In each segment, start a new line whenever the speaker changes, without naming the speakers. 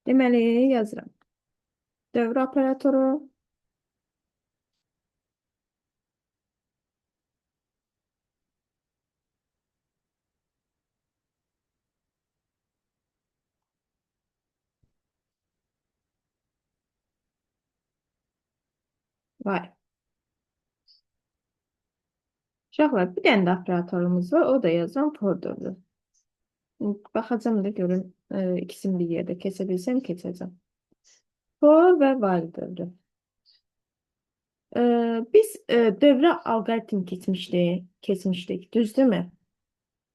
Deməli, yazıram. Dövr operatoru. Vay. Uşaqlar, bir dənə də operatorumuz var. O da yazıram for dövrü. Baxacağım da görün, ikisini bir yerdə keçə bilsəm keçəcəm. For və while dövrü. Biz dövrə alqoritm keçmişdik, düzdürmü?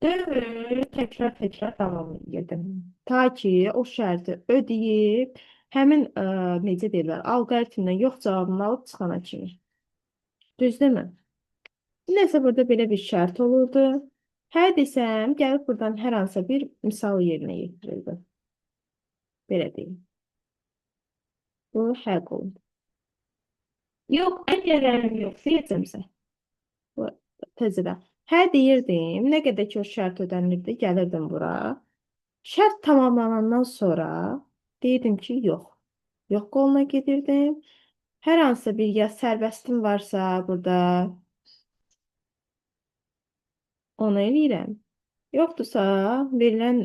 Dövrü təkrar-təkrar davam edirdim. Ta ki, o şərti ödəyib, həmin, necə deyirlər, alqoritmdən yox cavabını alıb çıxana kimi. Düzdürmü? Nəsə burada belə bir şərt olurdu. Hə desəm, gəlib buradan hər hansısa bir misal yerinə yetirirdi. Belə deyim. Bu hə qolum. Yox, əgər yox deyəcəmsə. Bu təzədən. Hə deyirdim, nə qədər ki o şərt ödənilirdi, gəlirdim bura. Şərt tamamlanandan sonra deyirdim ki, yox. Yox qoluna gedirdim. Hər hansısa bir ya sərbəstim varsa burada onu eləyirəm. Yoxdursa, verilən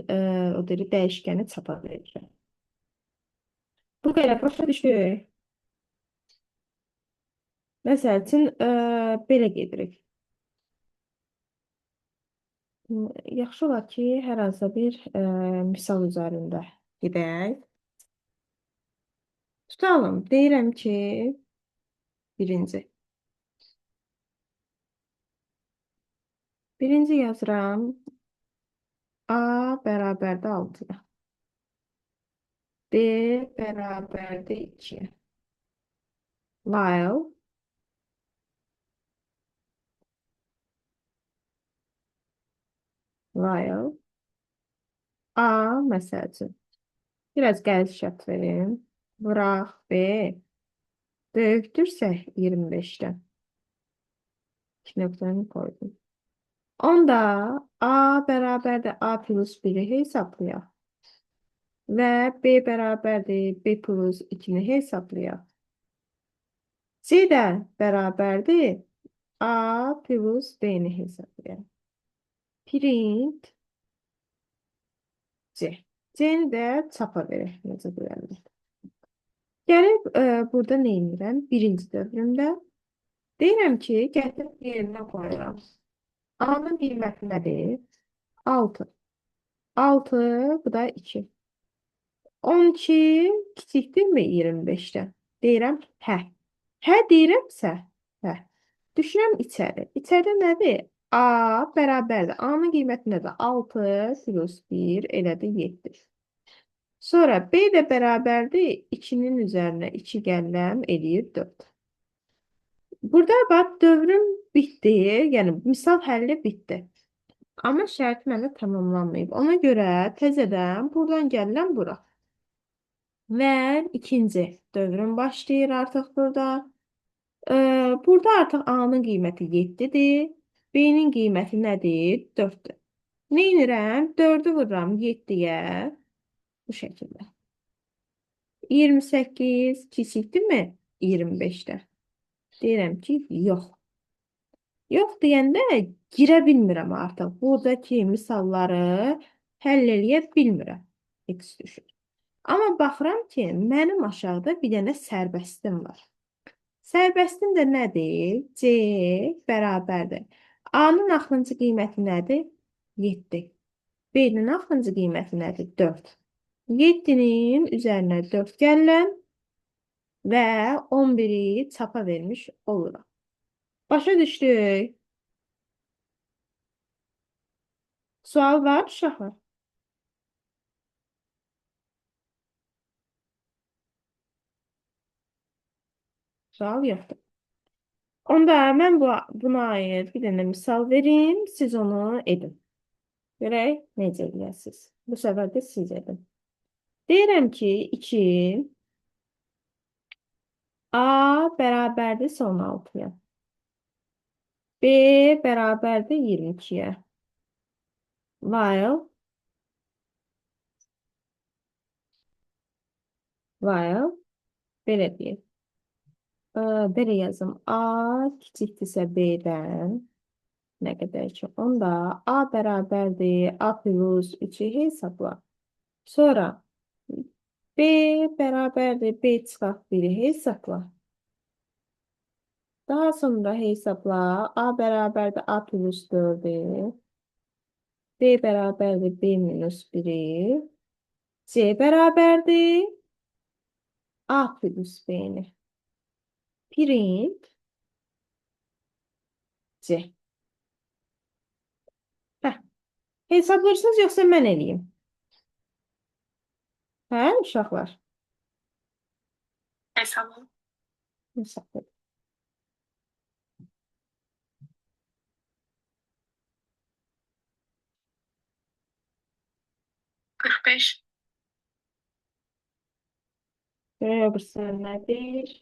o deyir, dəyişkəni çapa verirəm. Bu qədər başa düşdük. Məsəl üçün, belə gedirik. Yaxşı olar ki, hər hansısa bir misal üzərində gedək. Tutalım. Deyirəm ki, birinci. Birinci yazıram. A bərabərdir 6-ya. B bərabərdir 2-yə. While while A məsəl üçün. Biraz qəliz şərt verim. Vuraq B böyükdürsə 25-dən. 2 nöqtəni koydum. Onda A bərabərdir A plus 1-i hesablayaq. Və B bərabərdir B plus 2-ni hesablayaq. C də bərabərdir A plus B-ni hesablayaq. Print C. C-ni də çapa verək, necə bilərlər. Gəlib burada nə edirəm? Birinci dövrümdə. Deyirəm ki, gətirib yerinə qoyuram. A-nın qiyməti nədir? 6. 6, bu da 2. 12 kiçikdirmi 25-dən? Deyirəm, hə. Hə deyirəmsə, hə. Düşürəm içəri. İçəridə nədir? A bərabərdir. A-nın qiyməti nədir? 6 plus 1 elədir 7. Sonra B də bərabərdir. 2-nin üzərinə 2 gəlirəm, eləyir 4. Burada bax, dövrüm bitdi. Yəni, misal həlli bitdi. Amma şərt mənə tamamlanmayıb. Ona görə təzədən buradan gəlirəm bura. Və ikinci dövrüm başlayır artıq burada. Burada artıq A-nın qiyməti 7-dir. B-nin qiyməti nədir? 4-dür. Nə edirəm? 4-ü vururam 7-yə. Bu şəkildə. 28 kiçikdirmi? 25-də. Deyirəm ki, yox. Yox deyəndə girə bilmirəm artıq. Buradakı misalları həll eləyə bilmirəm. X düşür. Amma baxıram ki, mənim aşağıda bir dənə sərbəstim var. Sərbəstim də nədir? C bərabərdir. A-nın axırıncı qiyməti nədir? 7. B-nin axırıncı qiyməti nədir? 4. 7-nin üzərinə 4 gəlirəm və 11-i çapa vermiş oluram. Başa düşdük. Sual var uşaqlar? Sual yoxdur. Onda mən buna aid bir dənə misal verim, siz onu edin. Görək necə eləyəsiniz. Bu səfər də siz edin. Deyirəm ki, 2 A bərabərdir 16-ya. B bərabərdir 22-yə. While while belə deyək. Belə yazım. A kiçikdirsə B-dən nə qədər ki, onda A bərabərdir A plus 3-ü hesabla. Sonra B bərabərdir B çıxaq 1-i hesabla. Daha sonra hesabla A bərabərdir A plus 4-ü. B bərabərdir B minus 1-i. C bərabərdir A plus B-ni. Print C. Hə. Hesablayırsınız yoxsa mən eləyim? Hə, uşaqlar?
Hesabı.
Hesablayın.
45.
Görək o birisi nədir?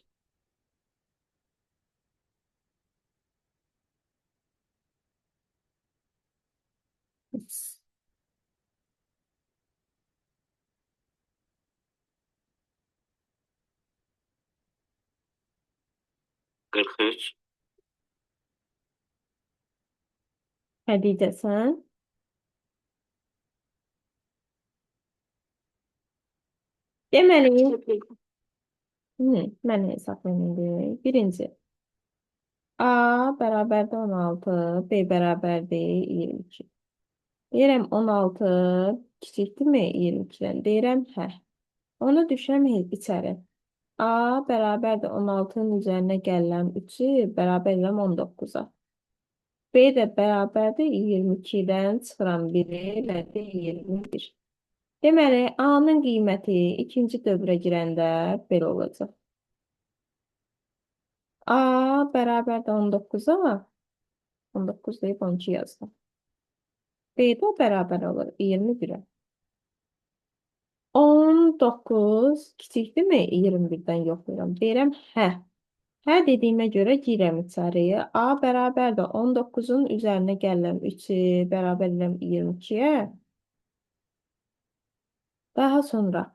43.
Xədicə sən? Deməli, mən hesablayım indi. Birinci, A bərabərdir 16, B bərabərdir 22. Deyirəm 16 kiçikdirmi 22-dən? Deyirəm hə. Onu düşürəm içəri. A bərabərdir 16-nın üzərinə gəlirəm 3-ü, bərabər edirəm 19-a. B də bərabərdir 22-dən çıxıram 1-i, nədir 21. Deməli, A-nın qiyməti ikinci dövrə girəndə belə olacaq. A bərabərdir 19-a, 19 deyib 12 yazdım. B də bərabər olur 21-ə. 19 kiçikdirmi 21-dən yoxlayıram. Deyirəm hə. Hə dediyimə görə girirəm içəriyə. A bərabərdir 19-un üzərinə gəlirəm 3-ü, bərabər edirəm 22-yə. Daha sonra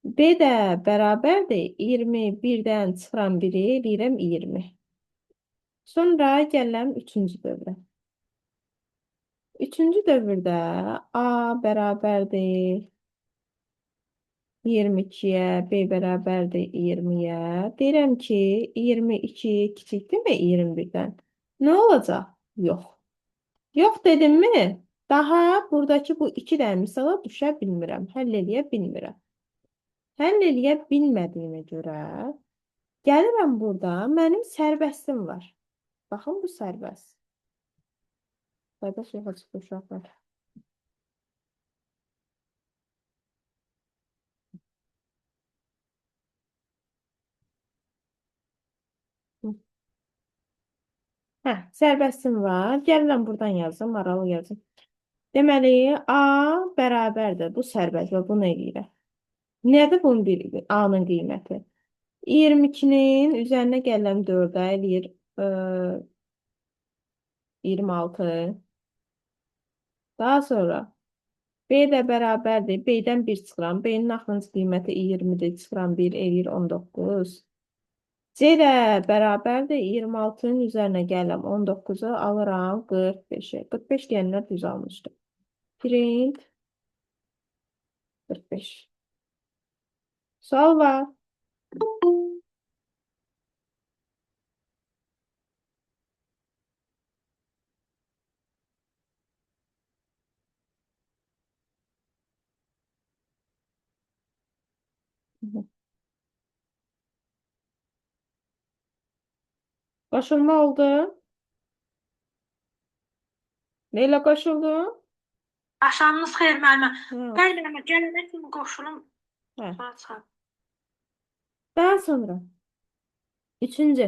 B də bərabərdir 21-dən çıxıram 1-i, eləyirəm 20. Sonra gəlirəm 3-cü dövrə. 3-cü dövrdə A bərabərdir 22-yə, B bərabərdir 20-yə. Deyirəm ki, 22 kiçikdirmi 21-dən? Nə olacaq? Yox. Yox dedimmi? Daha buradakı bu iki dənə misala düşə bilmirəm, həll eləyə bilmirəm. Həll eləyə bilmədiyimə görə gəlirəm burada, mənim sərbəstim var. Baxın, bu sərbəst. Sərbəst yoxa çıxdı uşaqlar. Hə, sərbəstim var. Gəlirəm buradan yazım, aralı yazım. Deməli, A bərabərdir. Bu sərbəst və bunu eləyirəm. Nədir bunun bir A-nın qiyməti? 22-nin üzərinə gəlirəm 4-ə, eləyir 26. Daha sonra B də bərabərdir. B-dən 1 çıxıram. B-nin axırıncı qiyməti 20-dir. Çıxıram 1, eləyir 19. C də bərabərdir. 26-nın üzərinə gəlirəm. 19-u alıram 45-i. 45 deyənlər düz almışdı. Print 45. Sual var. Qoşulma oldu. Leyla qoşuldu?
Axşamınız xeyir müəllimə.
Hı.
Bəli müəllimə, gələnə kimi qoşulum.
Hə.
Sonra çıxar.
Daha sonra üçüncü.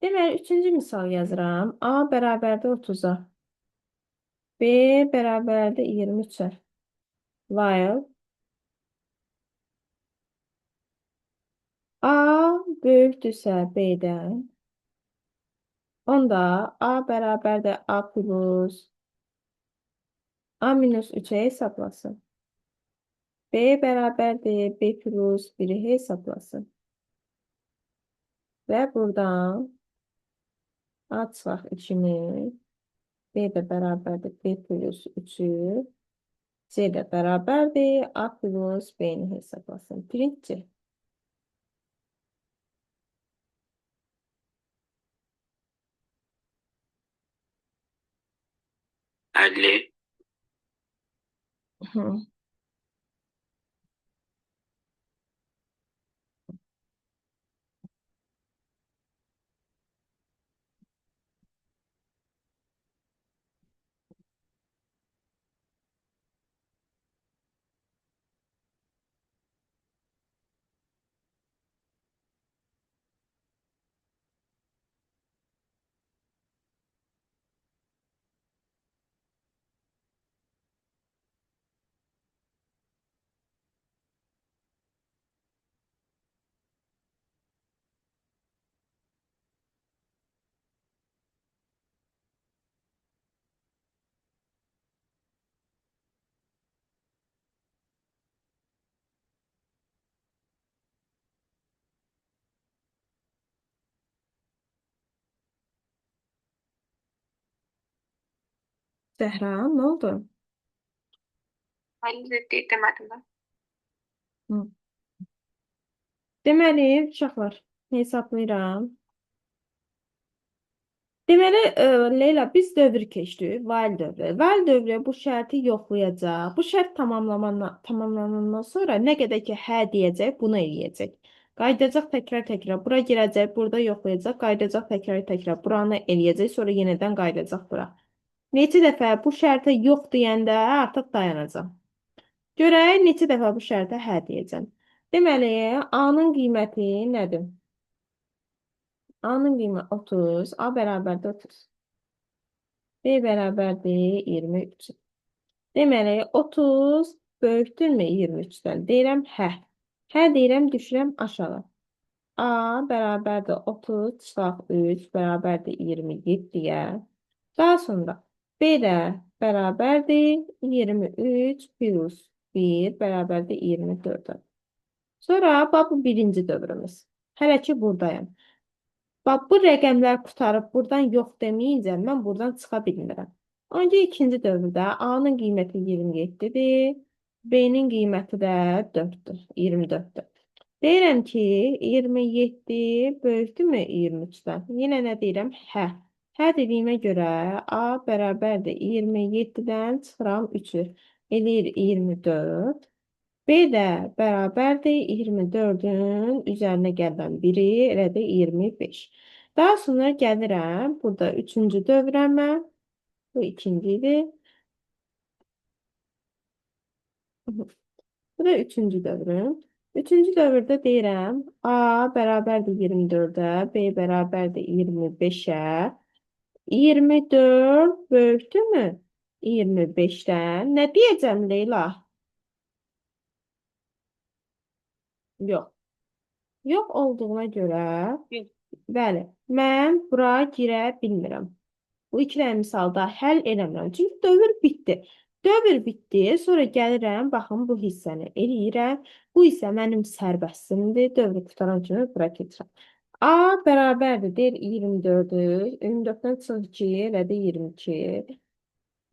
Deməli, üçüncü misal yazıram. A bərabərdir 30-a. B bərabərdir 23-ə. While A böyükdürsə B-dən, onda A bərabərdir A plus A minus 3-ə hesablasın. B bərabərdir B plus 1-i hesablasın. Və buradan A çıxaq 2-ni, B də bərabərdir B plus 3-ü, C də bərabərdir A plus B-ni hesablasın. Print C.
50.
Hı. Zəhra, nə oldu?
50 demədim mən.
Hı. Deməli, uşaqlar, hesablayıram. Deməli, Leyla, biz dövr keçdik, while dövrü. While dövrü bu şərti yoxlayacaq. Bu şərt tamamlanandan sonra nə qədər ki hə deyəcək, bunu eləyəcək. Qayıdacaq təkrar-təkrar bura girəcək, burada yoxlayacaq, qayıdacaq təkrar-təkrar buranı eləyəcək, sonra yenidən qayıdacaq bura. Neçə dəfə bu şərtə yox deyəndə artıq dayanacaq. Görək neçə dəfə bu şərtə hə deyəcəm. Deməli, A-nın qiyməti nədir? A-nın qiyməti 30, A bərabərdir 30. B bərabərdir 23. Deməli, 30 böyükdürmü 23-dən? Deyirəm hə. Hə deyirəm, düşürəm aşağı. A bərabərdir 30 çıxaq 3 bərabərdir 27-yə. Daha sonra B də bərabərdir 23 plus 1 bərabərdir 24-ə. Sonra bax bu birinci dövrümüz. Hələ ki buradayam. Bax bu rəqəmlər qurtarıb buradan yox deməyincə mən buradan çıxa bilmirəm. Ancaq ikinci dövrdə A-nın qiyməti 27-dir, B-nin qiyməti də 4-dür, 24-dür. Deyirəm ki, 27 böyükdürmü 23-dən? Yenə nə deyirəm? Hə. Hə dediyimə görə A bərabərdir 27-dən çıxıram 3-ü. Eləyir 24. B də bərabərdir 24-ün üzərinə gələn 1-i, elədir 25. Daha sonra gəlirəm burada üçüncü dövrəmə. Bu ikinci idi. Bu da üçüncü dövrüm. Üçüncü dövrdə deyirəm A bərabərdir 24-ə, B bərabərdir 25-ə. 24 böyükdürmü 25-dən? Nə deyəcəm Leyla? Yox. Yox olduğuna görə,
Yox.
bəli, mən bura girə bilmirəm. Bu iki dənə misalda həll eləmirəm. Çünki dövr bitdi. Dövr bitdi. Sonra gəlirəm, baxın bu hissəni eləyirəm. Bu hissə mənim sərbəstimdir. Dövrü qurtaran kimi bura keçirəm. A bərabərdir, deyir 24-ü. 24-dən çıx 2, elədir 22.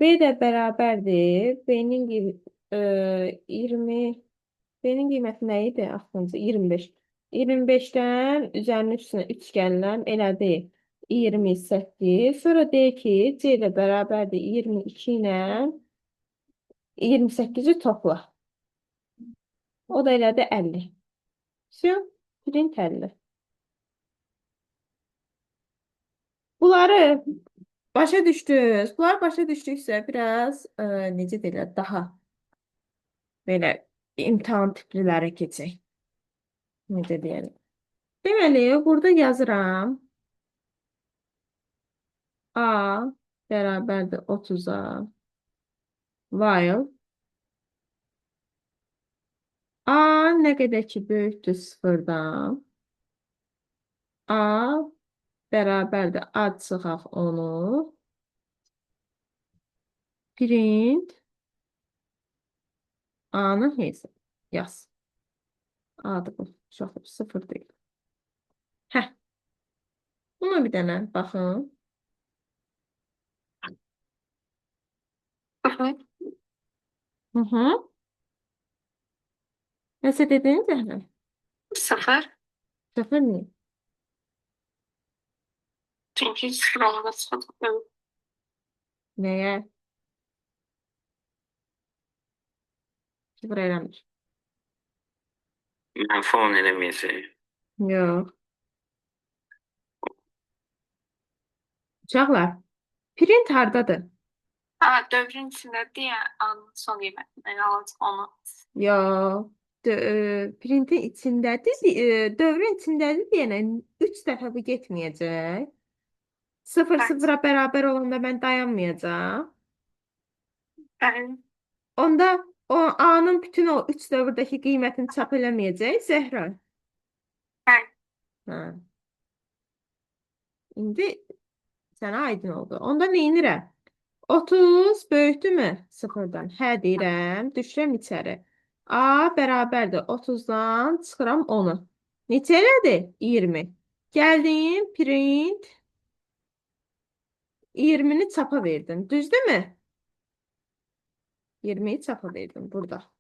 B də bərabərdir. B-nin 20, B-nin qiyməti nə idi? Axırıncı 25. 25-dən üzərinin üstünə 3 gəlirəm, elədi 28. Sonra deyir ki, C də bərabərdir 22 ilə 28-i topla. O da elədi 50. Vse, print 50. Bunları başa düşdünüz. Bunları başa düşdüksə biraz necə deyirlər, daha belə imtahan tiplilərə keçək. Necə deyəlim. Deməli, burada yazıram. A bərabərdir 30-a. While A nə qədər ki böyükdür sıfırdan. A bərabərdir A çıxaq onu. Print A-nın hesabı. Yaz. A-dır bu. Uşaqlar, 0 deyil. Hə. Buna bir dənə baxın.
0.
Hı -hı. Nəsə dedin Zəhra?
0.
0 niyə?
Çünki 0 olanda çıxacaq.
Nəyə? 0 eləmir.
Mənfi 10 eləməyəcək.
Yox. Uşaqlar, print hardadır?
Ha, dövrün içində deyə A-nın son qiymətini elə alacaq onu.
Yox. Printin içindədir, dövrün içindədir deyənə 3 dəfə bu getməyəcək. 0
Bəli.
0-a bərabər olanda mən dayanmayacağam.
Bəli.
Onda o A-nın bütün o 3 dövrdəki qiymətini çap eləməyəcək Zəhra.
Bəli.
Hə. İndi sənə aydın oldu. Onda nə edirəm? 30 böyükdürmü 0-dan? Hə deyirəm, düşürəm içəri. A bərabərdir 30-dan çıxıram 10-u. Neçə elədi? 20. Gəldim, print 20-ni çapa verdim. Düzdürmü? 20-yi çapa verdim burada.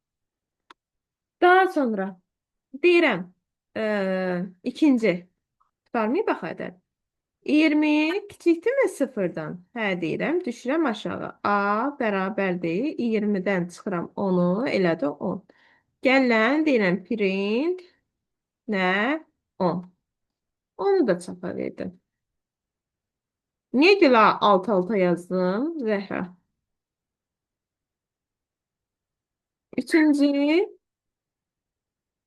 Daha sonra deyirəm, ikinci. Tutarmıyor bax ədəd. 20 kiçikdirmi 0-dan? Hə deyirəm, düşürəm aşağı. A bərabərdir 20-dən çıxıram 10-u, elədi 10. Gələn deyirəm print nə? 10. Onu da çapa verdim. Niyə görə alt-alta yazdım Zəhra? Üçüncü,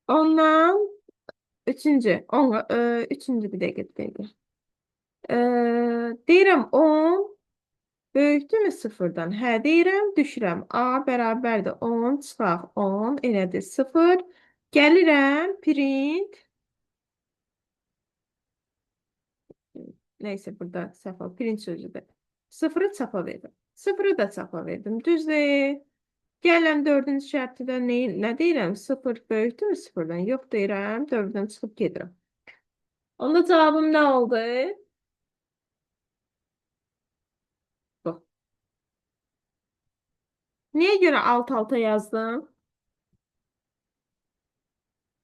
ondan üçüncü, on, üçüncü bir dəqiqə, bir dəqiqə. Deyirəm 10 böyükdürmü 0-dan? Hə deyirəm, düşürəm. A bərabərdir 10, çıxaq 10, elədi 0. Gəlirəm, print. Neysə, burada səhv oldu. Print sözüdür. 0-ı çapa verdim. 0-ı da çapa verdim. Düzdür. Gəlirəm dördüncü şərtdə də nə deyirəm? 0 böyükdürmü 0-dan? Yox deyirəm. 4-dən çıxıb gedirəm. Onda cavabım nə oldu? Bu. Niyə görə alt-alta yazdım?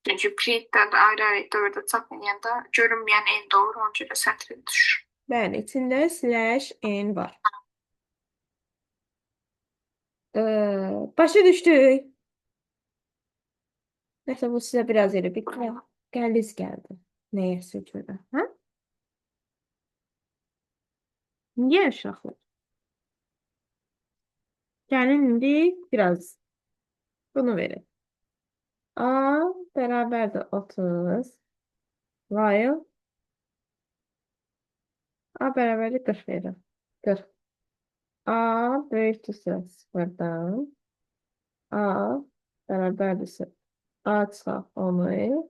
Çünki printlər ayrı-ayrı dövrdə çap eləyəndə görünməyən n doğru, ona görə sətrə düşür.
Bəli, içində slash n var. Başa düşdük. Nəsə bu sizə biraz elə bir qəliz gəldi. Nəyəsə görə. Hə? Niyə uşaqlar? Gəlin indi biraz bunu verək. A bərabərdir 30. While A bərabərdir 40 verirəm. 40. A böyükdürsə 0-dan. A bərabərdirsə A çıxaq 10-u.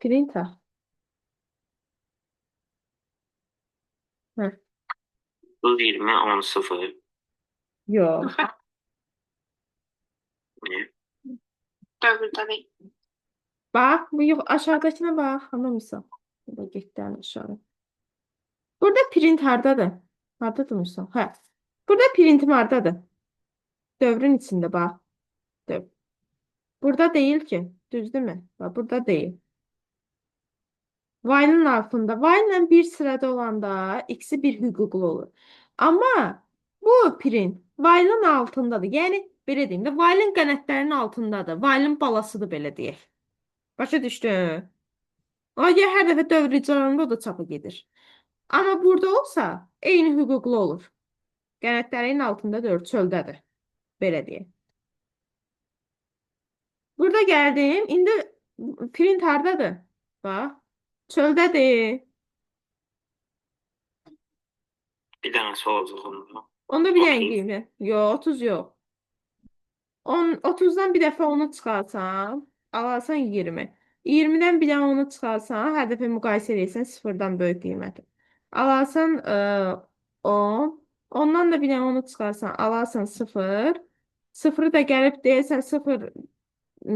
Print A. Hə.
30, 20, 10, 0.
Yox.
Niyə?
Dövrdə deyil.
Bax, bu yox, aşağıdakına bax, hamı. Bu getdi aşağı. Burada print hardadır? Hardadır Musa? Hə. Burada printim hardadır? Dövrün içində bax. Dövr. Burada deyil ki. Düzdürmü? Bax, burada deyil. While'ın altında. While ilə bir sırada olanda ikisi bir hüquqlu olur. Amma bu print while'ın altındadır. Yəni belə deyim də while'ın qənətlərinin altındadır. While'ın balasıdır belə deyək. Başa düşdün? Ona görə hər dəfə dövr icralananda o da çapa gedir. Amma burada olsa eyni hüquqlu olur. Qənətlərin altında deyil, çöldədir. Belə deyək. Burada gəldim. İndi print hardadır? Bax, çöldədir.
Bir dənəsi olacaq onda.
Onda bir dənə
30.
qiymət. Yox, 30 yox. 10, 30-dan bir dəfə onu çıxarsan, alarsan 20. 20-dən bir dənə onu çıxarsan, hər dəfə müqayisə edirsən sıfırdan böyük qiyməti. Alarsan 10. Ondan da bir dənə onu çıxarsan, alarsan 0. Sıfırı da gəlib deyəsən 0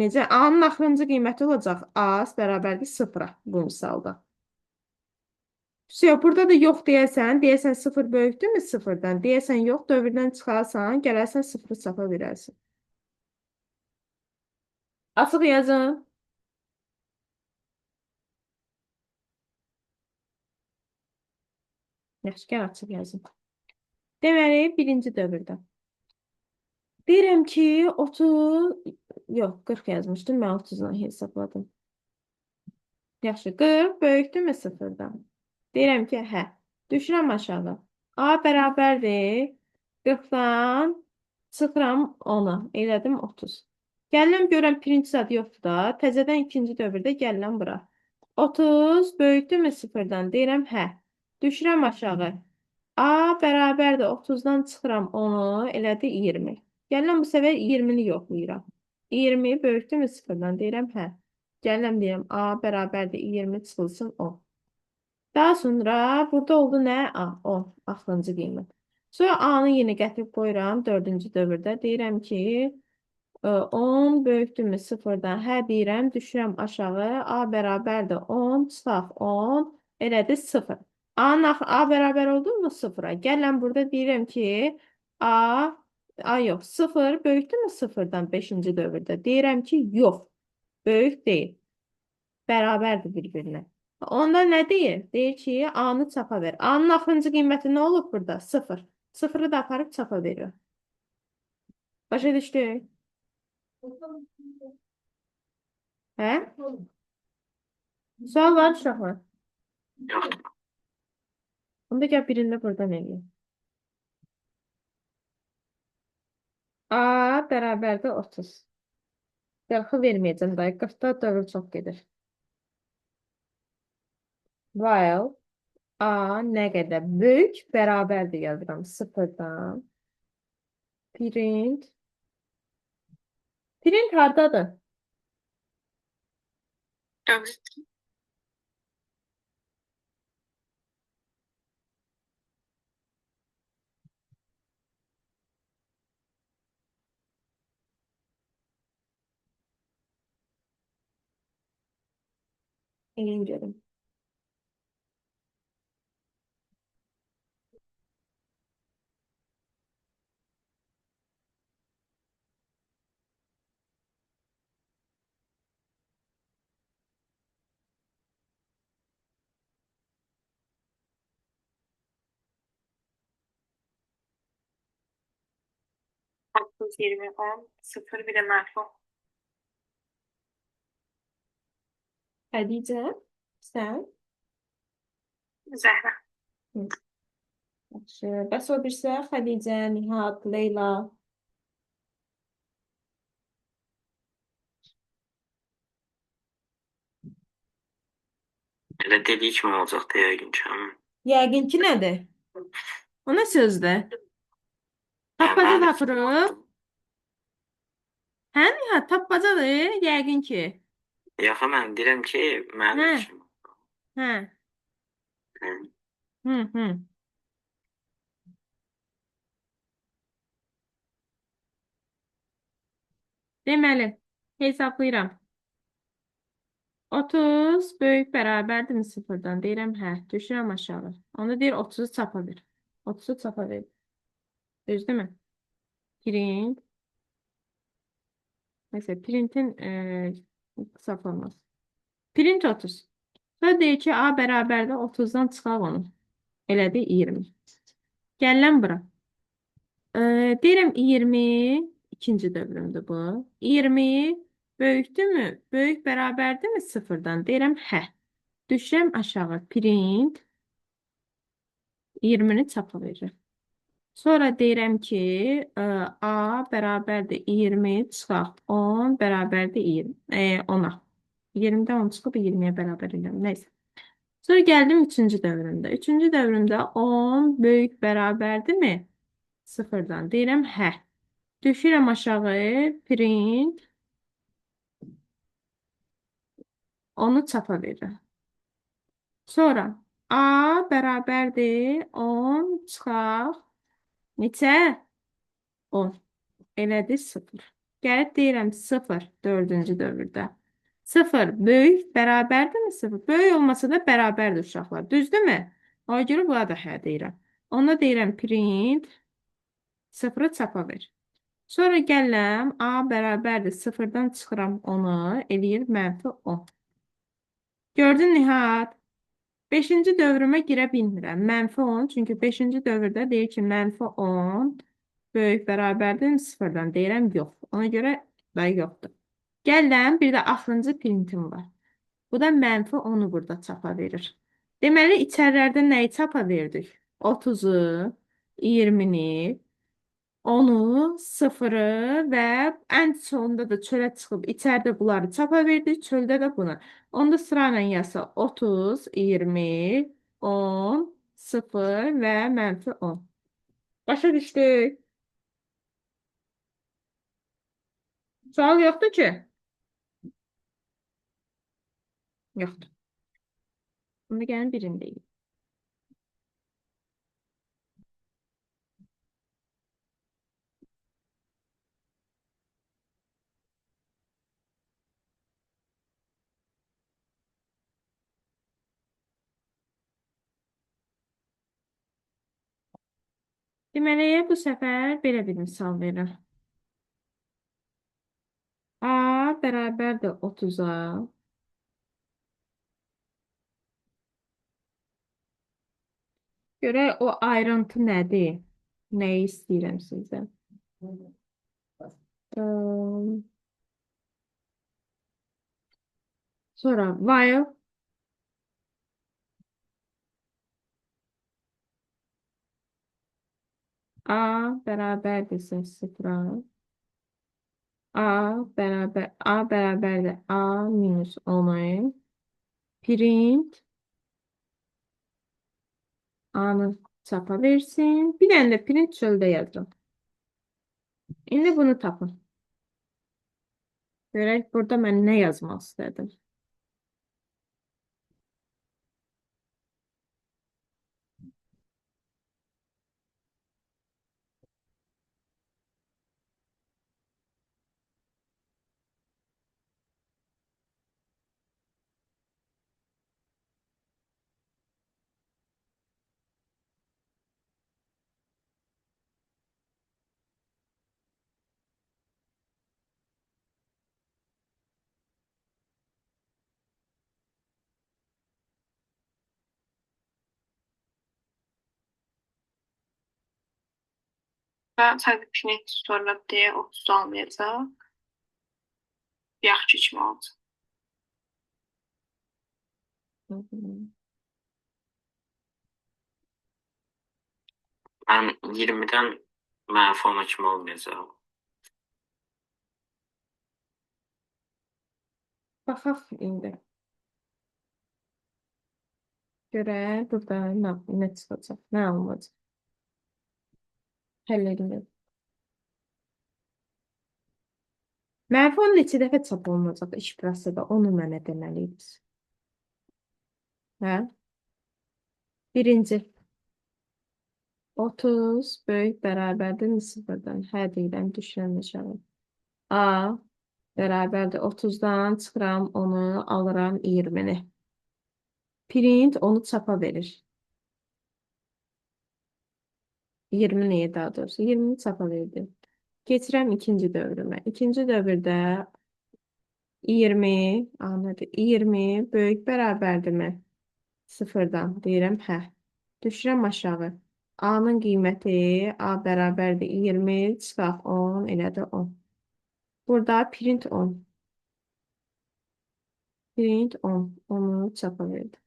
necə? A-nın axırıncı qiyməti olacaq. A bərabərdir 0-a bu misalda. Yox, burada da yox deyəsən, deyəsən 0 böyükdürmü 0-dan? Deyəsən yox, dövrdən çıxarsan, gələrsən 0-ı çapa verərsən. Açıq yazın. Yaxşı, gəl açıq yazın. Deməli, birinci dövrdə. Deyirəm ki, 30, yox, 40 yazmışdım, mən 30-dan hesabladım. Yaxşı, 40 böyükdürmü 0-dan? Deyirəm ki, hə. Düşürəm aşağı. A bərabərdir 40-dan çıxıram 10-a. Elədim 30. Gəlirəm görürəm print zad yoxdur da. Təzədən ikinci dövrdə gəlirəm bura. 30 böyükdürmü 0-dan? Deyirəm hə. Düşürəm aşağı. A bərabərdir 30-dan çıxıram 10-u, elədi 20. Gəlirəm bu səfər 20-ni yoxlayıram. 20 böyükdürmü 0-dan? Deyirəm hə. Gəlirəm deyirəm A bərabərdir 20 çıxılsın 10. Daha sonra burada oldu nə? A, 10. Axırıncı qiymət. Sonra A-nı yenə gətirib qoyuram dördüncü dövrdə. Deyirəm ki, 10 böyükdürmü 0-dan? Hə deyirəm, düşürəm aşağı. A bərabərdir 10, çıxaq 10, elədi 0. A bərabər oldu mu 0-a? Gəlirəm burada deyirəm ki, A yox, 0 böyükdürmü 0-dan 5-ci dövrdə? Deyirəm ki, yox, böyük deyil. Bərabərdir bir-birinə. Onda nə deyir? Deyir ki, A-nı çapa ver. A-nın axırıncı qiyməti nə olub burada? 0. 0-ı da aparıb çapa veriyor. Başa düşdük? Hə? Sual var uşaqlar?
Yoxdur.
Onda gəl birini buradan eləyək. A bərabərdir 30. Qırxı verməyəcəm dayı. 40-da dövr çox gedir. While A nə qədər böyük bərabərdir yazıram 0-dan. Print. Print hardadır?
Dövr.
Eləyim görüm.
Otuz, 20, 10, 0, bir de mənfi 10.
Xədicə, sən?
Zəhra.
Yaxşı. Bəs o birisi Xədicə, Nihat, Leyla.
Elə dediyi kimi olacaq da yəqin ki, amma.
Yəqin ki nədir? O nə sözdür? Tappaca
mənim
tapırıq. Hə, Nihat, tapmacadır, yəqin ki.
Yox, mən deyirəm ki, mənim
Hə.
üçün.
Hə.
Hə.
Hı, hı. Deməli, hesablayıram. 30 böyük bərabərdirmi 0-dan? Deyirəm, hə. Düşürəm aşağı. Onda deyir 30-u çapa ver. 30-u çapa ver. Düzdürmü? Print. Neyse, printin qısa forması. Print 30. Sonra deyir ki, A bərabərdir 30-dan çıxaq onu. Elədi 20. Gəlirəm bura. Deyirəm 20, ikinci dövrümdür bu. 20 böyükdürmü? Böyük bərabərdirmi 0-dan? Deyirəm, hə. Düşürəm aşağı. Print 20-ni çapa verirəm. Sonra deyirəm ki, A bərabərdir 20 çıxaq 10 bərabərdir 20, 10-a. 20-dən 10 çıxıb 20-yə bərabər edirəm. Neysə. Sonra gəldim üçüncü dövrümdə. Üçüncü dövrümdə 10 böyük bərabərdirmi? 0-dan. Deyirəm, hə. Düşürəm aşağı, print 10-u çapa verirəm. Sonra A bərabərdir 10 çıxaq neçə? 10. Elədir 0. Gəlib deyirəm 0 dördüncü dövrdə. 0 böyük bərabərdirmi 0? Böyük olmasa da bərabərdir uşaqlar. Düzdürmü? Ona görə buna da hə deyirəm. Ona deyirəm print 0-ı çapa ver. Sonra gəlirəm A bərabərdir 0-dan çıxıram 10-u, eləyir mənfi 10. Gördün Nihat? 5-ci dövrümə girə bilmirəm. Mənfi 10, çünki 5-ci dövrdə deyir ki, mənfi 10 böyük bərabərdir 0-dan. Deyirəm yox. Ona görə da yoxdur. Gəlirəm, bir də axırıncı printim var. Bu da mənfi 10-u burada çapa verir. Deməli, içərilərdə nəyi çapa verdik? 30-u, 20-ni, 10-u, 0-ı və ən sonunda da çölə çıxıb içəridə bunları çapa verdik, çöldə də bunu. Onda sırayla yazsa 30, 20, 10, 0 və mənfi 10. Başa düşdük. Sual yoxdur ki? Yoxdur. Onda gəlin birindəyik. Deməli, bu səfər belə bir misal verirəm. A bərabərdir 30-a. Görək o ayrıntı nədir? Nəyi istəyirəm sizdən? Sonra while A bərabərdirsə 0-a, A bərabər A bərabərdir A minus 10-a, print A-nı çapa versin. Bir dənə də print çöldə yazıram. İndi bunu tapın. Görək burada mən nə yazmaq istədim.
Ben sadece print sonra D 30 almayacaq. Yaxşı kimi olacaq.
Mən 20-dən mənfi 10-a kimi olmayacaq.
Baxaq indi. Görək burada nə çıxacaq, nə alınacaq. Həll edilir. Mənfi 10 neçə dəfə çap olunacaq iş prosesində, onu mənə deməliydiniz. Hə? Birinci. 30 böyük bərabərdir 0-dan. Hə deyirəm, düşürəm aşağı. A bərabərdir 30-dan çıxıram 10-u, alıram 20-ni. Print onu çapa verir. 20 nəyə daha doğrusu? 20-ni çapa verdi. Keçirəm ikinci dövrümə. İkinci dövrdə 20, nədir? 20 böyük bərabərdirmi? 0-dan deyirəm, hə. Düşürəm aşağı. A-nın qiyməti A bərabərdir 20, çıxaq 10, elədir 10. Burada print 10. Print 10. Onu çapa verdi.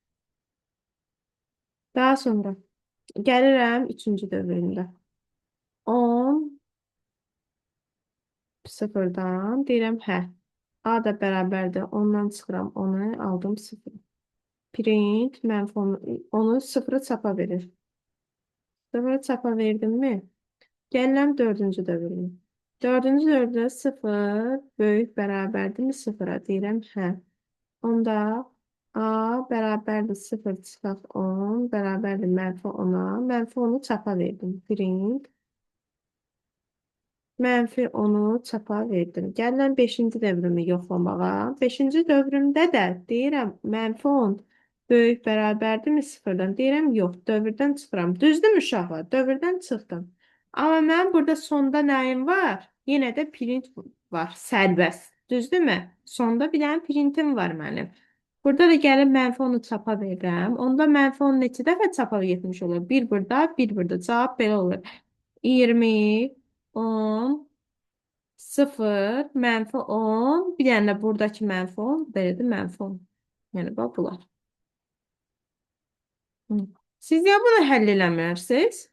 Daha sonra gəlirəm üçüncü dövründə. 10 sıfırdan deyirəm hə. A da bərabərdir. 10-dan çıxıram 10-u, aldım 0. Print mənfi 10, onu sıfırı çapa verir. Sıfırı çapa verdim mi? Gəlirəm dördüncü dövrümə. Dördüncü dövrdə 0 böyük bərabərdirmi sıfıra? Deyirəm hə. Onda A bərabərdir 0 çıxaq 10 bərabərdir mənfi 10-a. Mənfi 10-u çapa verdim. Print Mənfi 10-u çapa verdim. Gəlirəm 5-ci dövrümü yoxlamağa. 5-ci dövrümdə də deyirəm mənfi 10 böyük bərabərdirmi sıfırdan? Deyirəm yox, dövrdən çıxıram. Düzdürmü uşaqlar? Dövrdən çıxdım. Amma mənim burada sonda nəyim var? Yenə də print var, sərbəst. Düzdürmü? Sonda bir dənə printim var mənim. Burada da gəlib mənfi 10-u çapa verirəm. Onda mənfi 10 neçə dəfə çapa getmiş olur? Bir burada, bir burada. Cavab belə olur. 20, 10, 0, mənfi 10. Bir dənə də buradakı mənfi 10, belədir mənfi 10. Yəni, bax bunlar. Siz niyə bunu həll eləmirsiniz?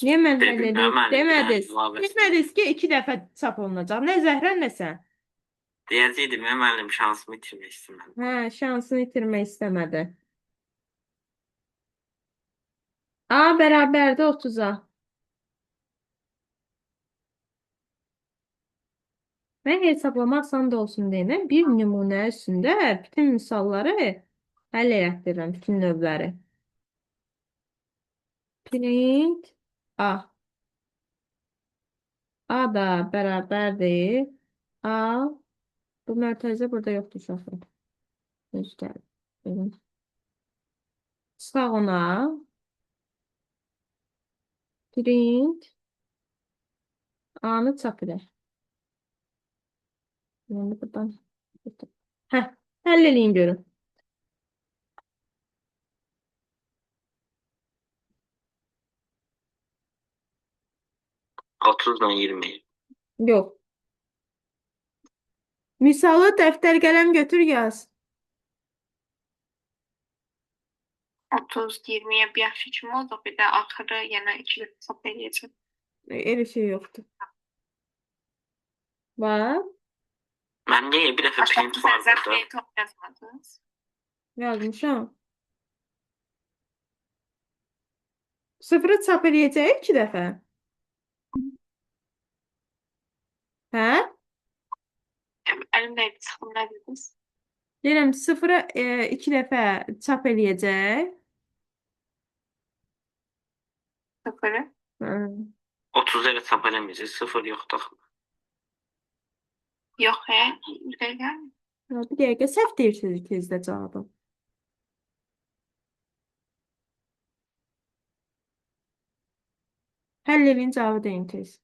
Niyə mən həll
Dedim,
eləyim?
müəllim,
Demədiniz.
əlavəsini.
Demədiniz ki, 2 dəfə çap olunacaq. Nə Zəhrə, nə sən?
Deyəcəydim, ya müəllim, şansımı itirmək istəmədim.
Hə, şansını itirmək istəmədi. A bərabərdir 30-a. Mən hesablama asan da olsun deyənə bir nümunə üstündə bütün misalları həll elətdirirəm, bütün növləri. Print A. A da bərabərdir. A. Bu mərtəzə burada yoxdur uşaqlar. Göstər. Çıxaq ona. Print A-nı çap edək. Yəni buradan. Hə, həll eləyin görüm.
30-dan 20.
Yox. Misalı dəftər qələm götür yaz.
30, 20-yə bir yaxşı kimi oldu. Bir də axırı yenə 2 dəfə çap eləyəcəm.
Elə şey yoxdur. Var.
Mən niyə bir dəfə
Başqa
print var
təzə
burada?
print yazmadınız.
Yazmışam. Sıfırı çap eləyəcək 2 dəfə. Hə?
Əlim dəydi, çıxdım, nə dediniz?
Deyirəm, sıfırı 2 dəfə çap eləyəcək.
Sıfırı.
Hə.
30 elə çap eləməyəcək, 0 yoxdur axı.
Yox, bir dəqiqə.
Bir dəqiqə səhv deyirsiniz ikiniz də cavabı. Həll eləyin, cavabı deyin tez.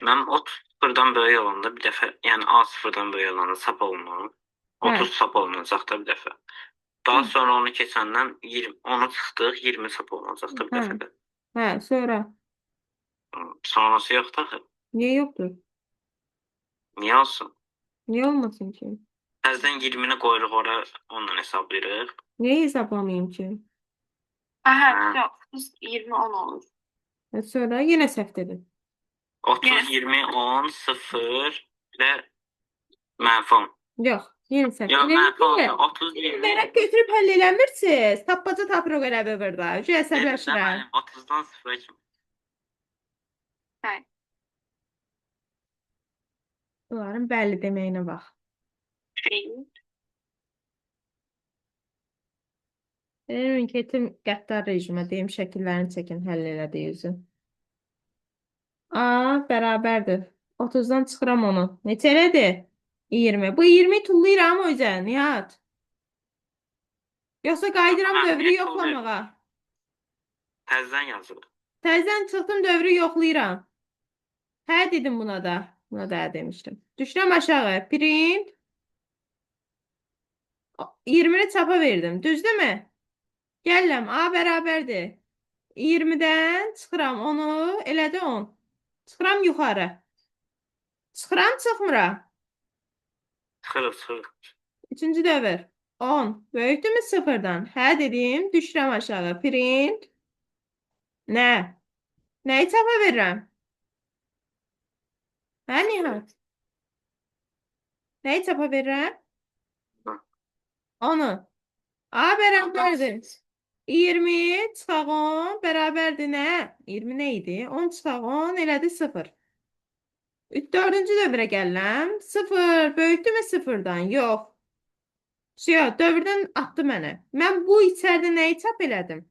Mən 30 sıfırdan böyük olanda bir dəfə, yəni A sıfırdan böyük olanda çap olunur.
Hə.
30 çap olunacaq da bir dəfə. Daha
Hı.
sonra onu keçəndən 20, onu çıxdıq, 20 çap olunacaq da bir
Hə.
dəfə də.
Hə, sonra.
Sonrası yoxdur axı.
Niyə yoxdur?
Niyə olsun?
Niyə olmasın ki?
Təzədən 20-ni qoyuruq ora, onunla hesablayırıq.
Niyə hesablamayım ki?
Aha,
Hə.
yox, 30, 20, 10 olur.
Sonra yenə səhv dedim.
30,
Yenə
20, 10, 0 və mənfi 10.
Yox, yenə səhv.
Yox,
Elə
mənfi 10,
ki,
30, 20.
Vərəq götürüb həll eləmirsiniz. Tappaca tapırıq elə bir burada. Şu
Dedim də
əsəbləşirəm.
mənim 30-dan 0-a kimi.
Hə.
Bunların bəli deməyinə bax.
Şey,
Benim anketim qəddar rejimə deyim şəkillərini çəkin həll elədiyi üzün. A bərabərdir. 30-dan çıxıram onu. Neçə elədi? 20. Bu 20-yi tullayıram o üzə, Nihat. Yoxsa qayıdıram
Hə,
dövrü
niyə
yoxlamağa.
Təzədən yazılır.
Təzədən çıxdım dövrü yoxlayıram. Hə dedim buna da. Buna da hə demişdim. Düşürəm aşağı. Print. 20-ni çapa verdim. Düzdürmü? Gəlirəm. A bərabərdir. 20-dən çıxıram onu. Elədi 10. Çıxıram yuxarı. Çıxıram, çıxmıram.
Çıxırıq, çıxırıq.
Üçüncü dövr. 10. Böyükdürmü sıfırdan? Hə dedim. Düşürəm aşağı. Print. Nə? Nəyi çapa verirəm? Hə, Nihat? Nəyi çapa verirəm? Onu. A bərabərdir. 20 çıxaq 10 bərabərdir nə? 20 nə idi? 10 çıxaq 10 elədi 0. Dördüncü dövrə gəlirəm. 0 böyükdürmü sıfırdan? Yox. Yox, dövrdən atdı məni. Mən bu içəridə nəyi çap elədim?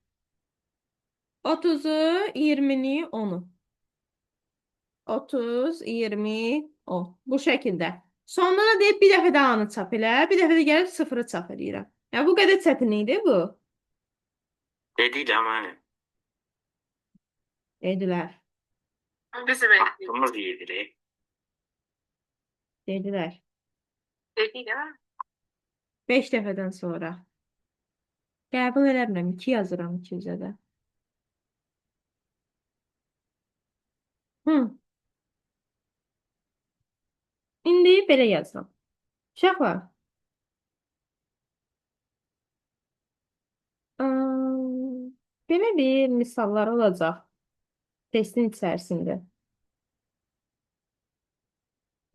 30-u, 20-ni, 10-u. 30, 20, 10. Bu şəkildə. Sonda da deyib bir dəfə də A-nı çap elə, bir dəfə də gəlib 0-ı çap eləyirəm. Yəni bu qədər çətin idi bu.
Dediydim hani.
Dedilər.
Bizi belə
Aklımız yedirir.
Dedilər.
Dedi, değil mi?
5 dəfədən sonra. Qəbul eləmirəm. 2 yazıram 200-ə də. Hı. İndi belə yazıram. Uşaqlar. Belə bir misallar olacaq testin içərisində.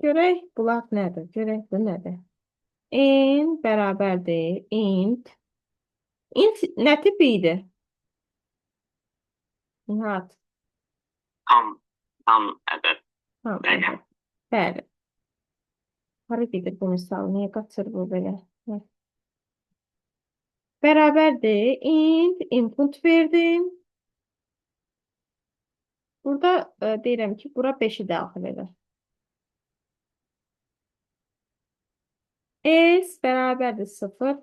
Görək bunlar nədir? Görək bu nədir? N bərabərdir int. Int nə tipi idi? Nihat.
Tam ədəd.
Tam
Rəqəm.
ədəd. Bəli. Hara gedir bu misal? Niyə qaçır bu belə? Hə. Bərabərdir. Int input verdim. Burada deyirəm ki, bura 5-i daxil elə. S bərabərdir 0.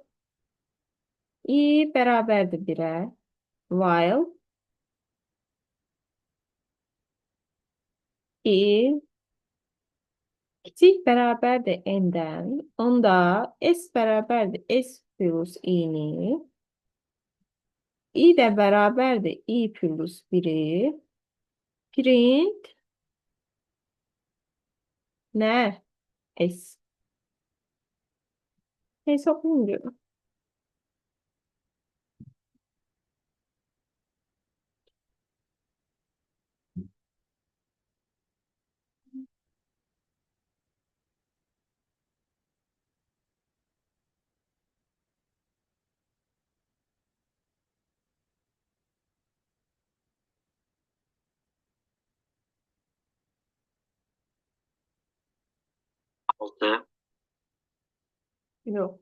I bərabərdir 1-ə. While I kiçik bərabərdir n-dən. Onda S bərabərdir S plus i-ni. I də bərabərdir i plus 1-i. Print nə? S. Hesaplayın diyorum.
6.
Yox.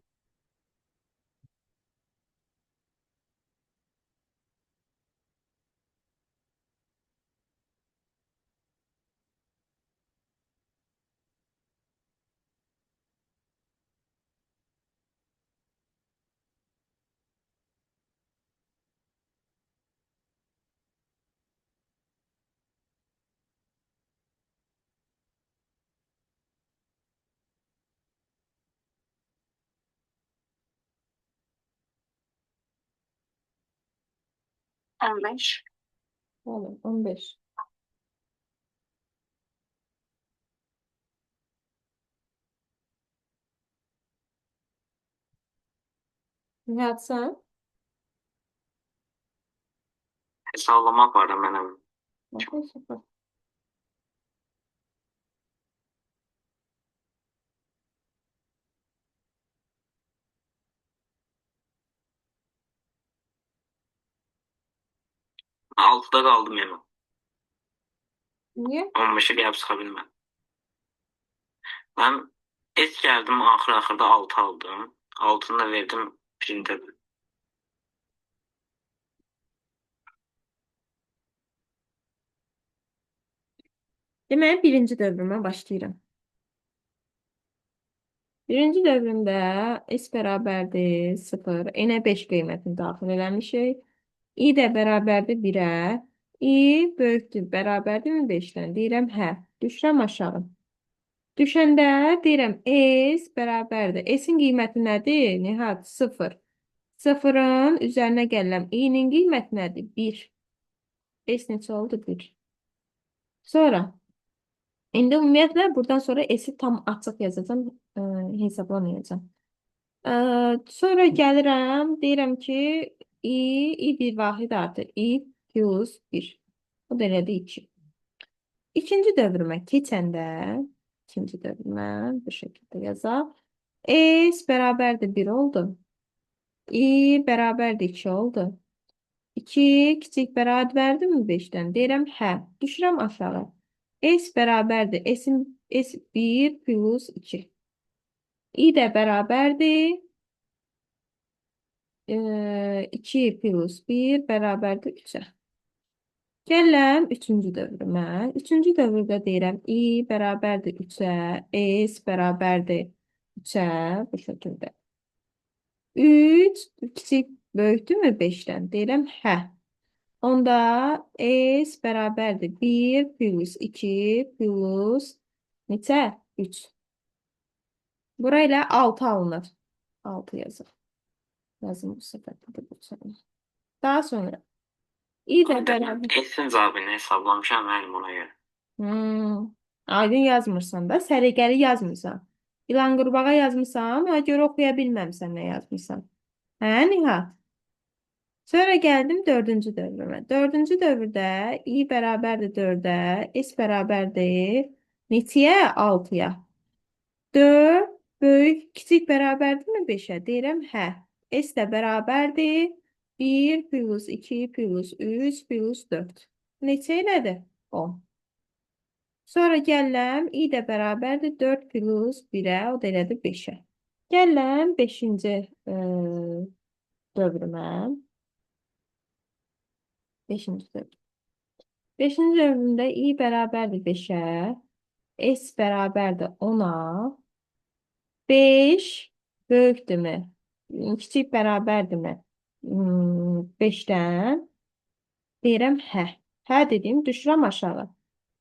15.
Bəli, 15. Nihat sən?
Hesablamaq var da mənim.
Bax, hesabla.
6-da qaldım yəni.
Niyə?
15-ə gəlib çıxa bilmədim. Ben es geldim axır-axırda 6 aldım. 6'ını da verdim print'e.
Deməli, birinci dövrümə başlayıram. Birinci dövrümdə S bərabərdir 0, N-ə 5 qiymətini daxil eləmişik. I də bərabərdir 1-ə. I böyükdür, bərabərdirmi 5-dən? Deyirəm, hə. Düşürəm aşağı. Düşəndə deyirəm, S bərabərdir. S-in qiyməti nədir? Nihat, 0. 0-ın üzərinə gəlirəm. I-nin qiyməti nədir? 1. S neçə oldu? 1. Sonra, indi ümumiyyətlə, buradan sonra S-i tam açıq yazacağam, hesablamayacağam. Sonra gəlirəm, deyirəm ki, I bir vahid artır. I plus 1. O da elədi 2. İkinci dövrümə keçəndə, ikinci dövrümə bu şəkildə yazaq. S bərabərdir 1 oldu. I bərabərdir 2 oldu. 2 kiçik bərabərdirmi 5-dən? Deyirəm, hə. Düşürəm aşağı. S bərabərdir. S 1 plus 2. I də bərabərdir. 2 plus 1 bərabərdir 3-ə. Gəlirəm üçüncü dövrümə. Üçüncü dövrdə deyirəm i bərabərdir 3-ə, s bərabərdir 3-ə bu şəkildə. 3 kiçik böyükdürmü 5-dən? Deyirəm hə. Onda s bərabərdir 1 plus 2 plus neçə? 3. Bura ilə 6 alınır. 6 yazır. Yazım bu səfər. Daha sonra i də bərabər.
S-in cavabını hesablamışam müəllim ona görə.
Aydın yazmırsan da, səliqəli yazmırsan. İlan qurbağa yazmısan, ona görə oxuya bilməmsən nə yazmısan. Hə, Nihat? Sonra gəldim dördüncü dövrümə. Dördüncü dövrdə i bərabərdir 4-ə, s bərabərdir neçəyə? 6-ya. 4 böyük, kiçik bərabərdirmi 5-ə? Deyirəm, hə. S də bərabərdir 1 plus 2 plus 3 plus 4. Neçə elədi? 10. Sonra gəlirəm, i də bərabərdir 4 plus 1-ə, o da elədi 5-ə. Gəlirəm 5-ci dövrümə. 5-ci dövr. 5-ci dövrümdə i bərabərdir 5-ə, s bərabərdir 10-a, 5 böyükdürmü? Kiçik bərabərdirmi? 5-dən. Deyirəm hə. Hə dediyim düşürəm aşağı.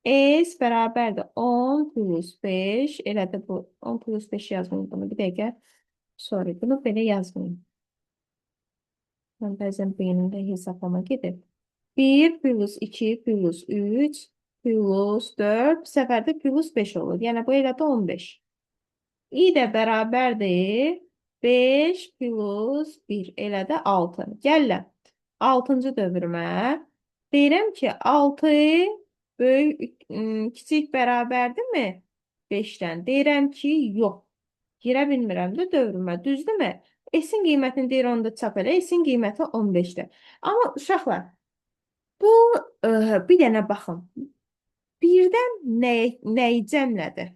S bərabərdir 10 plus 5. Elə də bu 10 plus 5 yazmayım bunu. Bir dəqiqə. Sorry, bunu belə yazmayım. Mən bəzən beynimdə hesablama gedir. 1 plus 2 plus 3 plus 4. Bu səfər də plus 5 olur. Yəni bu elə də 15. I də bərabərdir 5 plus 1. Elə də 6. Gəlirəm 6-cı dövrümə. Deyirəm ki 6 böyük, kiçik bərabərdirmi 5-dən? Deyirəm ki, yox. Girə bilmirəm də dövrümə. Düzdürmü? S-in qiymətini deyir onda çap elə. S-in qiyməti 15-dir. Amma uşaqlar, bu bir dənə baxın. Birdən nəyi cəmlədi?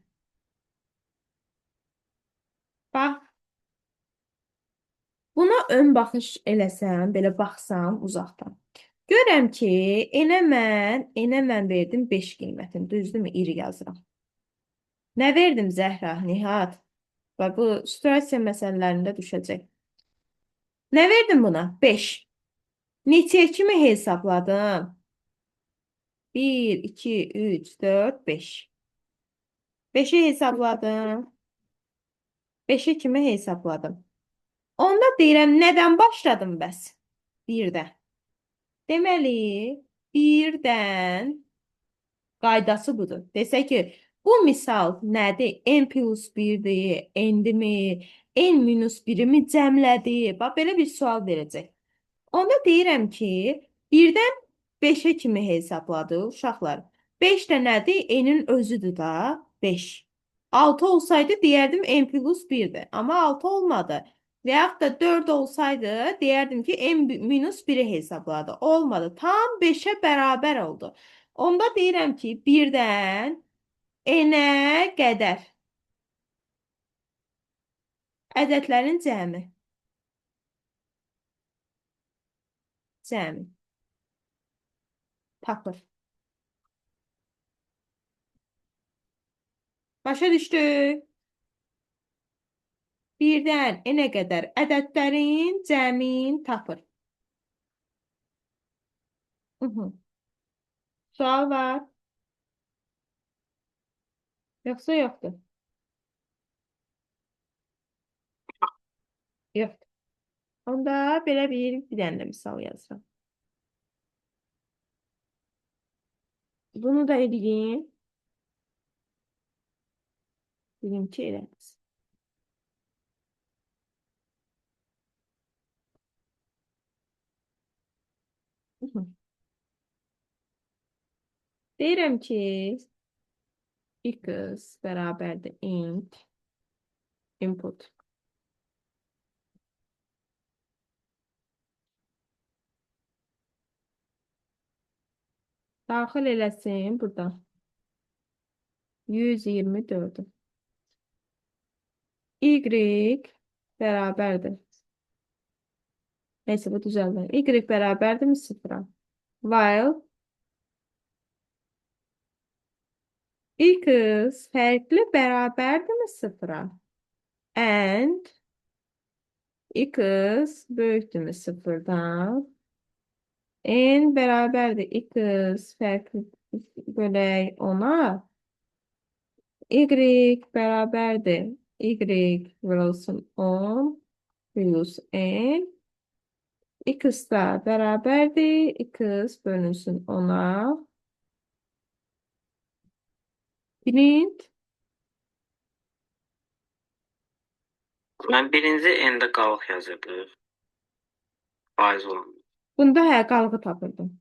Bax. Buna ön baxış eləsəm, belə baxsam uzaqdan. Görəm ki, enə mən verdim 5 qiymətini. Düzdürmü? İri yazıram. Nə verdim Zəhra, Nihat? Bax, bu situasiya məsələlərində düşəcək. Nə verdim buna? 5. Neçəyə kimi hesabladım? 1, 2, 3, 4, 5. 5-i hesabladım. 5-i kimi hesabladım. Onda deyirəm, nədən başladım bəs? 1-dən. Deməli, 1-dən qaydası budur. Desə ki, bu misal nədir? N plus 1-dir, N-dirmi, N minus 1-i cəmlədi? Bax, belə bir sual verəcək. Onda deyirəm ki, 1-dən 5-ə kimi hesabladı uşaqlar. 5 də nədir? N-in özüdür da, 5. 6 olsaydı deyərdim N plus 1-dir. Amma 6 olmadı. Və yaxud da 4 olsaydı deyərdim ki, N minus 1-i hesabladı. Olmadı. Tam 5-ə bərabər oldu. Onda deyirəm ki, 1-dən N-ə qədər ədədlərin cəmi. Cəmi. Tapır. Başa düşdük? 1-dən N-ə qədər ədədlərin cəmini tapır. Sual var? Yoxsa yoxdur? Yoxdur. Onda belə bir dənə də misal yazıram. Bunu da eləyim. Bilim ki, elədiniz. Deyirəm ki, x bərabərdir int input. Daxil eləsin buradan. 124-ü. Y bərabərdir. Neyse, bu düzəldir. Y bərabərdirmi sıfıra? While X fərqli bərabərdirmi sıfıra? And X böyükdürmü sıfırdan? N bərabərdir X fərqli bölək 10-a. Y bərabərdir Y vurulsun 10 plus N. X da bərabərdir X bölünsün 10-a. Print.
Mən birinci N-də qalıq yazırdı. Faiz olan.
Bunda hə qalığı tapırdım.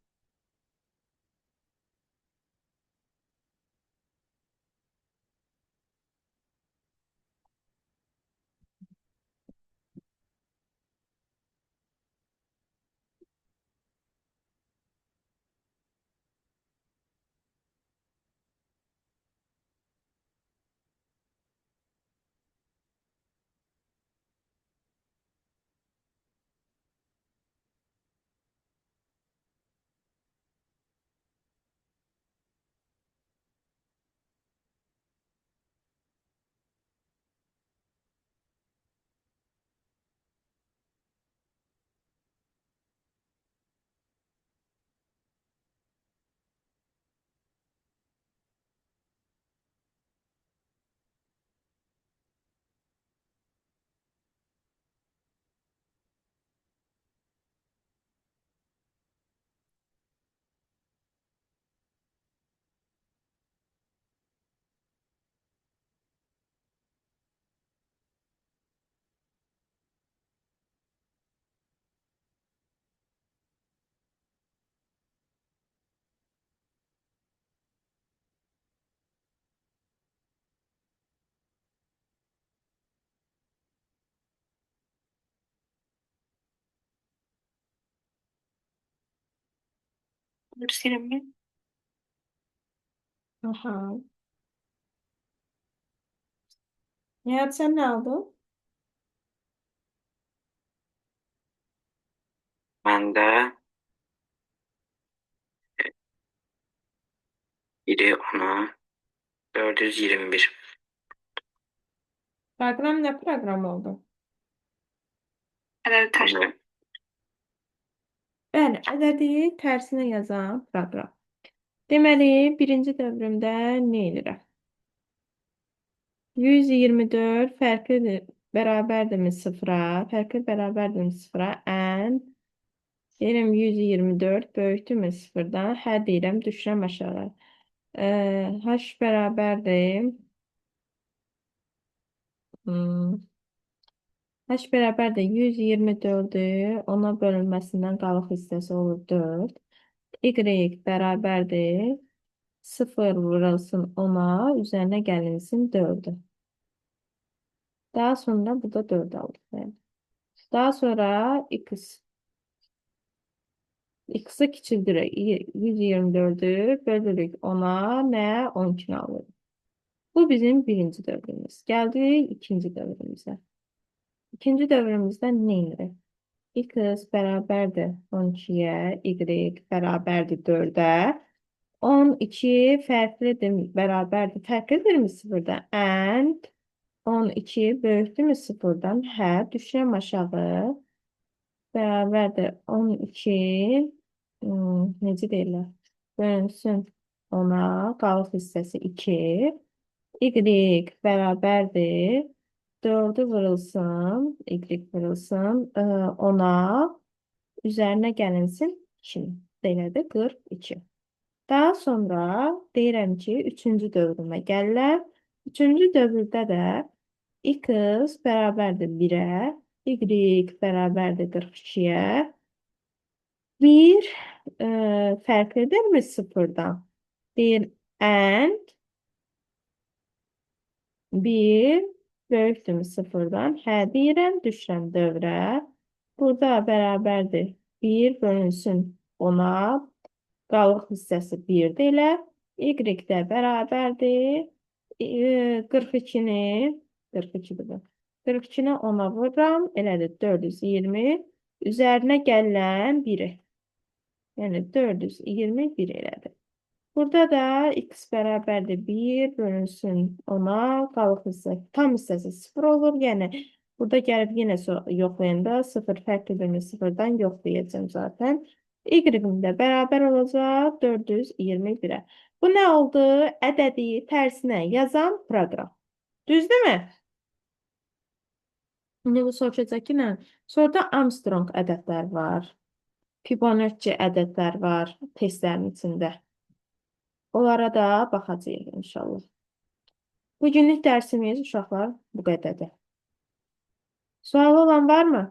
Dördüz 20.
Aha. Nihat sen ne aldın?
Məndə biri 10-a 421.
Proqram nə proqram oldu?
Ədədi tərs.
Yəni,
Bəli, ədədi tərsinə yazan proqram. Deməli, birinci dövrümdə nə edirəm? 124 fərqlidir, bərabərdirmi sıfıra? Fərqli bərabərdirmi sıfıra? N deyirəm 124 böyükdürmü sıfırdan? Hə deyirəm, düşürəm aşağı. H bərabərdir. Hmm. H bərabərdir 124-ü ona bölünməsindən qalıq hissəsi olur 4. Y bərabərdir 0 vurulsun 10-a, üzərinə gəlinsin 4-ü. Daha sonra burada 4 aldık. Yani. Daha sonra x. X'ı kiçildirək. 124'ü bölürük 10'a, nə? 12'ni alırıq. Bu bizim birinci dövrümüz. Gəldik ikinci dövrümüzə. İkinci dövrümüzdə nə edirik? X bərabərdir 12-yə, Y bərabərdir 4-ə. 12 fərqlidir, bərabərdir. Fərqlidirmi sıfırdan? And 12 böyükdürmü sıfırdan? Hə, düşürəm aşağı. Bərabərdir 12, necə deyirlər? Bölünsün 10-a, qalıq hissəsi 2. Y bərabərdir 4'ü vurulsun, Y vurulsun 10'a, üzərinə gəlinsin 2. Belədir 42. Daha sonra deyirəm ki, üçüncü dövrümə gəlirəm. Üçüncü dövrdə də X bərabərdir 1-ə, Y bərabərdir 42-yə. 1 fərqlidirmi sıfırdan? Deyir and 1 böyükdürmü sıfırdan? Hə deyirəm, düşürəm dövrə. Burada bərabərdir 1 bölünsün 10-a. Qalıq hissəsi 1-dir elə. Y də bərabərdir. 42-ni 42-dir bu. 42-ni 10-a vururam. Elədir 420. Üzərinə gələn 1-i. Yəni 421 elədir. Burada da x bərabərdir 1 bölünsün 10-a, qalıq hissə tam hissəsi 0 olur. Yəni burada gəlib yenə yoxlayanda 0 fərqlidirmi 0-dan yox deyəcəm zaten. Y-im də bərabər olacaq 421-ə. Bu nə oldu? Ədədi tərsinə yazan proqram. Düzdürmü? İndi bu soruşacaq ki, nə? Sonra da Armstrong ədədlər var. Fibonacci ədədlər var testlərin içində. Onlara da baxacağıq inşallah. Bugünlük dərsimiz uşaqlar bu qədərdir. Sualı olan var mı?